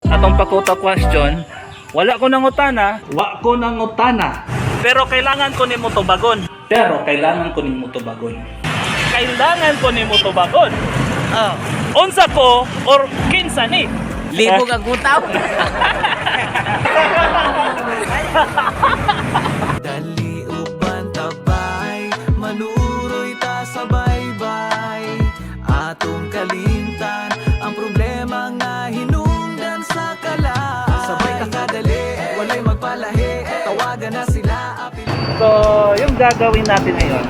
Atong pakuta question, wala ko nangutana, wa ko nangutana. Pero kailangan ko nimo tubagon. Pero kailangan ko nimo tubagon. Kailangan ko nimo tubagon. Oh. Unsa ko or kinsa ni? Libog ang kutaw. Dali uban tabay, manuroy ta sa baybay. Atong kalimtan ang problema nga hinungdan sa kalaan. Sabay ta kadali, walay magpalahi, tawagan na sila apil. So, yung gagawin natin ngayon,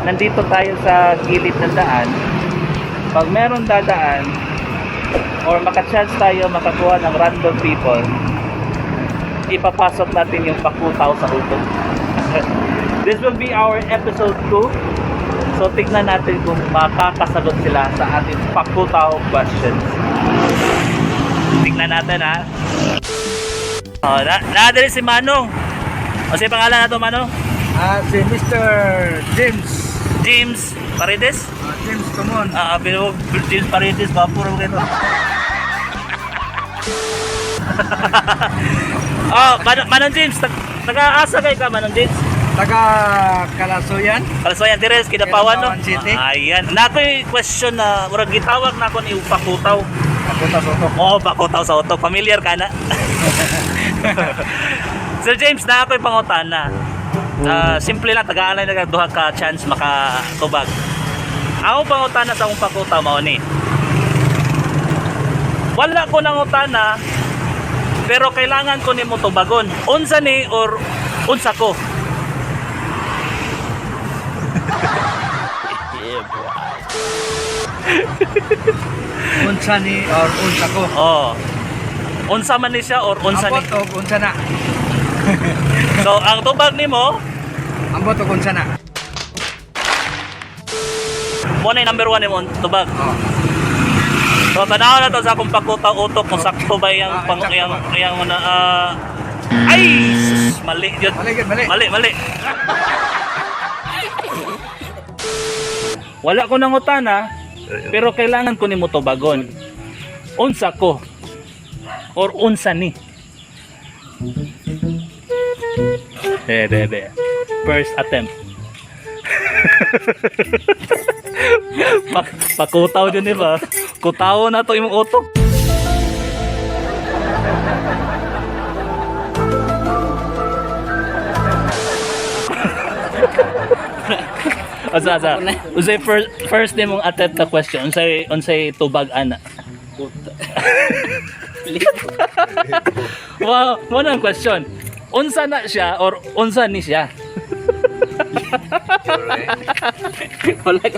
nandito tayo sa gilid ng daan. Pag meron dadaan, or makachance tayo makakuha ng random people, ipapasok natin yung pakutaw sa utok. This will be our episode 2. So, tignan natin kung makakasagot sila sa ating pakutaw questions. Tignan natin, ha. Oh, na si Manong. O siya pangalan na to, Manong? Ah, si Mr. James. James Paredes? Ah, James Tumon. Ah, pero James Paredes, vapor mo kayo. Oh, Manong James, taga-asa kay ka, Manong James? Taga Kalasuyan. Kalsoyan Tires, Kidapawan, no? Kidapawan City. Ah, ayan. Na ako'y question na, murag gitawag na ako ni Upakutaw. Papunta Soto. Oo, Pakutaw sa utok. Familiar ka na? Sir James, na ako'y pangutana. Ah, simple lang, tagaan lang duha ka chance makatubag. Ako pangutana sa akong pakutaw mao ni. Wala ko nangutana pero kailangan ko nimo tubagon. Unsa ni or unsa ko? Unsa ni or unsa ko. Oh. Unsa man ni siya or unsa ni? Ambot og unsa na. So ang tubag nimo Ambot og unsa na. mo na yung number 1 nimo ang tubag. Oh. So tanaw na to sa akong pakutaw utok kung sakto ba yang Ah, pang sakto yang ba? yang na ay sus, mali yun. Mali gyud, mali. Mali, mali. Wala ko nangutana pero kailangan ko nimo tubagon. Unsa ko or unsa ni? Eh, de, de. First attempt. Pakutaw dyan, di ba? Kutaw na to imong utok. Asa asa. Unsay first name mong attempt na question? Unsay tubag ana? Wow, mo na ang question. Unsa na siya or unsa ni siya? Wala ko.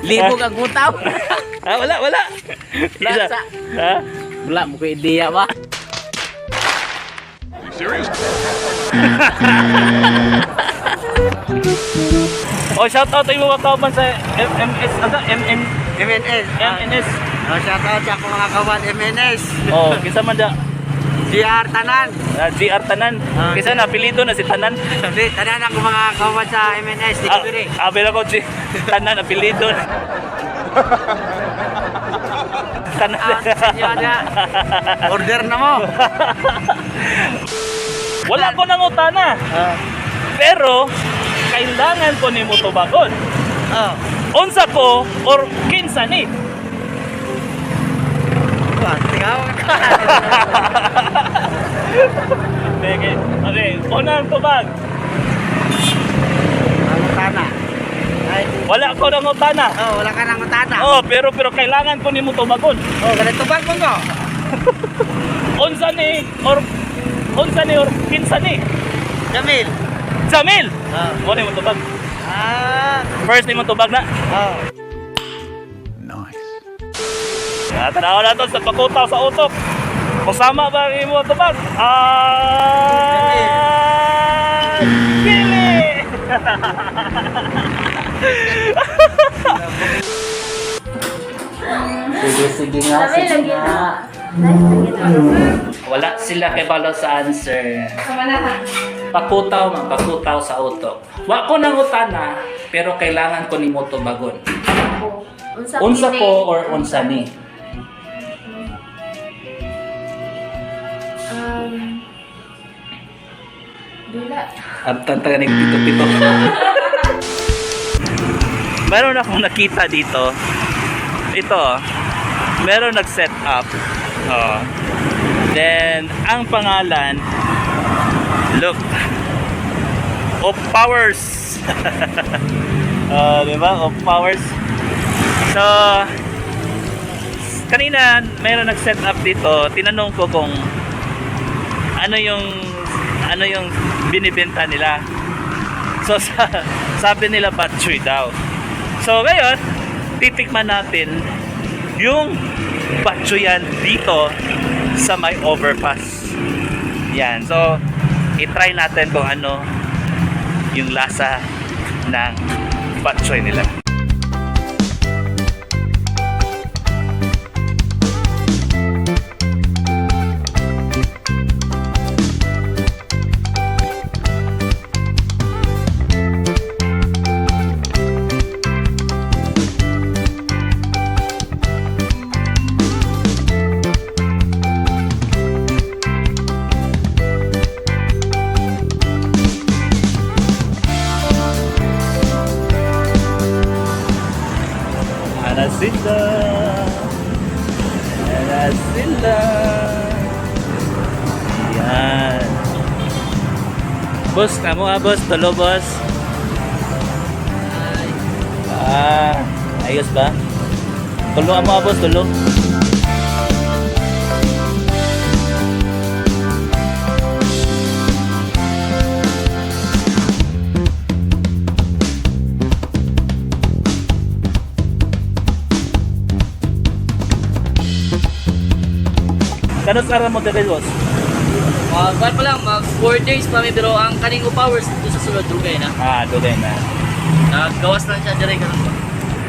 Libog ang kutaw. Ah, wala, wala. Wala Isa. Ha? Wala mo ko ideya ba? Oh, shout out tayo mga kauban sa MMS, ano? MN, MNS. MNS. Oh, shout out sa akong mga kawan MNS. Oh, kinsa man da? GR Tanan. Ah, GR Tanan. Ah. Kinsa na apelyido na si Tanan. Di, tanan ako mga kawan sa MNS. Di Ah, apel ako G Tanan apelyido. Tanan. Order na mo. Wala ko nang utana. Pero kailangan ko nimo tubagon. Oh. Unsa ko or kinsa ni? Tingawag ka. Sige. Okay, unang tubag. Ang utana. Ay, Wala ko nang utana. oh, wala ka nang utana. Oh, pero kailangan ko nimo tubagon. Oh, ganito ba ko? Unsa ni or unsa ni or kinsa ni? Jamil. Jamil. Oh. Mo ni mo tubag. Ah. First nimo tubag na. Oh. Ah, tanaw na to sa pagkutaw sa utok. Kung sama ba ang imo tubag? Ah! Dili! Sige, sige nga, sige nga. Wala sila kay balo sa answer. Pakutaw man, pakutaw sa utok. Wa ko nang utana, pero kailangan ko nimo tubagon. Unsa, Unsa kini? ko or unsa ni? Dula. Artan taga ni pito-pito. Meron akong nakita dito. Ito, oh. Meron nag-set up. Oh. Then, ang pangalan, look, of Powers. Di ba? Of Powers. So, kanina, meron nag-set up dito. Tinanong ko kung ano yung binibenta nila. So sabi nila batchoy daw. So ngayon, titikman natin yung batchoyan dito sa may overpass. Yan. So i-try natin kung ano yung lasa ng batchoy nila. Ana sila. Ana sila. Yan. Boss, kamo ah, boss. Tulo, boss. Ah, ayos ba? Tulo amo ah, boss, tulo. Kanus ara mo diri, boss? Mag pa lang, mag 4 days pa mi pero ang kaning powers dito sa sulod dugay na. Ah, dugay na. Naggawas lang siya dire karon ba.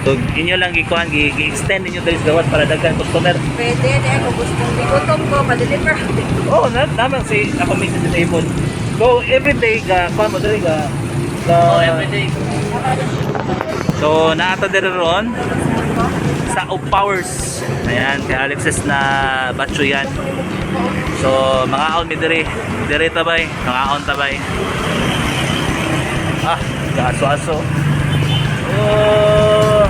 So, inyo lang gikuan, gi-extend ninyo diri sa gawas para daghan customer. Pwede, di ako gustong gutom ko, pa-deliver. Oo, oh, na, naman si ako mismo sa table. So, everyday ga kuan mo diri ga ga Oh, every day. So, naata diri ron sa Powers. Ayan, kay Alexis na batcho yan. So, mga aon mi diri. Diri tabay, mga aon tabay. Ah, aso-aso. Oh.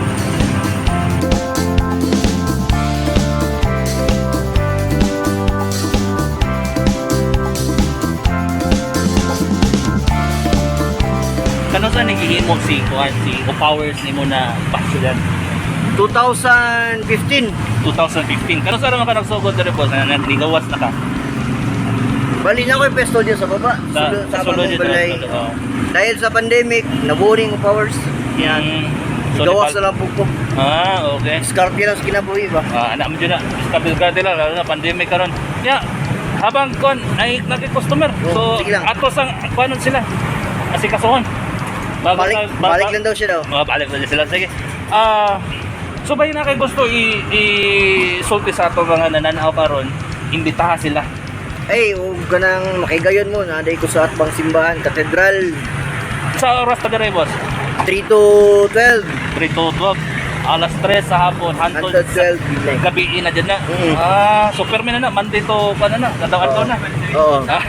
Kano sa nagihimo si kuan si Powers nimo na batcho yan? 2015. 2015. Kano sa ka nagsugod diri boss na nanigawas na ka? Bali na ko yung pesto dyan sa baba. Sa sulod akong dyan, balay. sulod, oo. Dahil sa pandemic, naboring ang powers. Yan. So, Gawas nipal- na lang po ko. Ah, okay. Scarf lang sa kinabuhi ba? Ah, anak mo dyan na. Stabil ka nila, lalo na pandemic karon. Ya, habang kon ay nagki-customer. Oh, So, sige lang. atos ang kuanon sila. Asikasuhon. Bago Balik, balik lang daw siya daw. Mga balik lang sila. Sige. Ah, so ba na kay gusto i, i sulti sa ato mga nananaw karon, imbitaha sila. Ay, huwag ka nang makigayon mo. Naday ko sa atbang simbahan, katedral. Sa oras pa dire, boss? 3 to 12. 3 to 12. Alas 3 sa hapon, hantod Hantod sa 12 midnight. gabi na dyan na. Mm. Ah, so permi na na, Monday to pa na na, adlaw-adlaw na. Oo. Ah,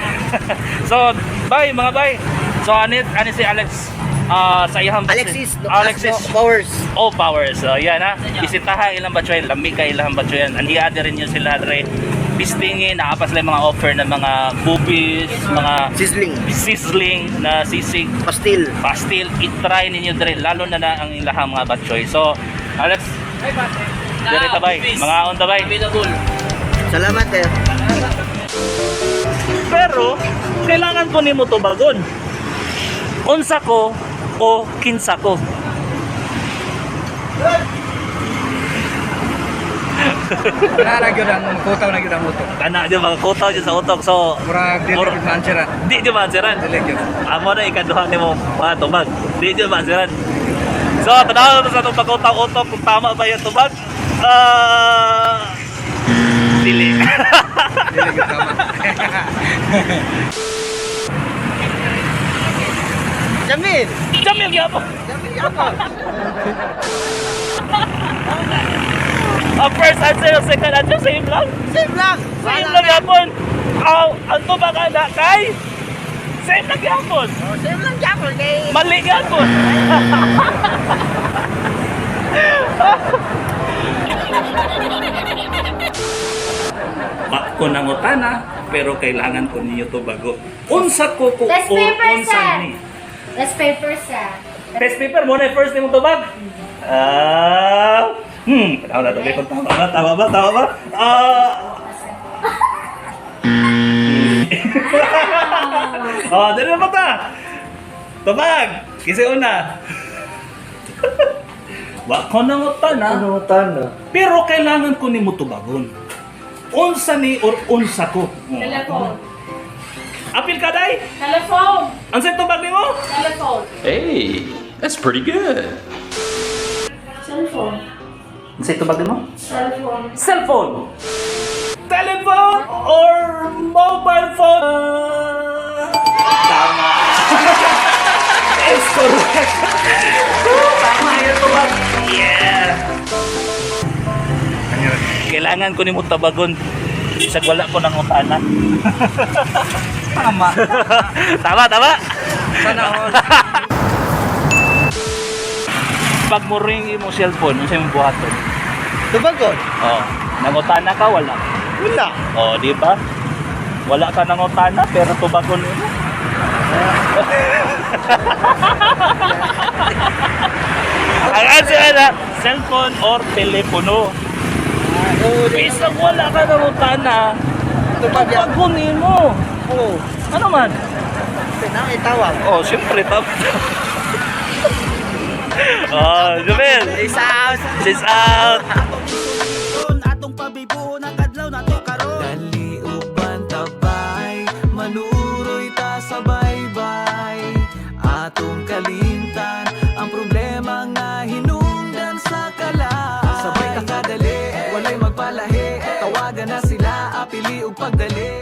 so, bye mga bye. So ani ani si Alex ah sa iyang Alexis, no, Alexis no, Powers. All Powers. So yan ha. Bisitaha ilang batchoy, lami kay ilang batchoy yan. Anhiya rin yun sila dre. Bistingi, naa pa sila yung mga offer ng mga bubis, mga Sizzling. sizzling na sisig, Pastil. pastil, itry ninyo dre lalo na na ang ilahang mga batchoy. So, Alex, dere tabay, mga on tabay. Available. Salamat eh. Pero kailangan ko nimo tubagon. Unsa ko o kinsa ko. Wala gyud ang kutaw na gyud ang utok. Kana di mga kutaw dyan sa utok. So, Murag dili Murag- gyud ma-answeran. di di maanseran. Dili gyud. Amo na ikaduha nimo mga tubag. Di di maanseran. So, tanaw na sa atong pagkutaw utok kung tama ba yung tubag. Ah, dili. Dili gyud tama. Jamil! Jamil gyapon. Jamil gyapon. Ang first answer o second answer same lang. Same lang. Same lang yapon. Aw, tubag ana kay same lang gyapon. Oh, same lang gyapon kay Mali gyapon. Wa ko nangutana pero kailangan ko ninyo tubago. Unsa ko Test or paper, unsa sir. ni? Test paper, sir. Test paper mo na first nimong tubag. Ah, tama na to, kung tama ba, tama ba, tama ba? Ah. Oh, dali na ba ta? Tubag. Kasi una. Wa ko nangutana. Ano tana? Pero kailangan ko nimo tubagon. Unsa ni or unsa ko? Telephone. Apil ka day? Telephone. Unsay tubag nimo? Telephone. Hey, that's pretty good. Cellphone. Unsay tubag nimo? Cellphone. Cellphone. Telephone or mobile phone? Tama. Is correct. Tama yun, tubag. Yeah. Kailangan ko nimo tabagon. Bisag wala ko nang utana. Tama. Tama, tama. Sana all. Pag mo ring imo cellphone, unsa imong buhaton? Tubagon? Oh, nangutana ka wala? Wala. Oh, di ba? Wala ka nangutana pero tubagon mo. Ang answer na, cellphone or telepono. Bisag wala ka nangutana, Tubag yan. tubagon mo. Oo. Ano man? Pinakitawag. Oh, siyempre tama. Oh, Jumel. Peace out. Peace out. Atong pabibuhon ang adlaw nato karon. Dali uban tabay, manuroy ta sa baybay. Atong kalimtan ang problema nga hinungdan sa kalaan. Sabay ta kadali, walay magpalahi. Tawagan na sila, apili og pagdali.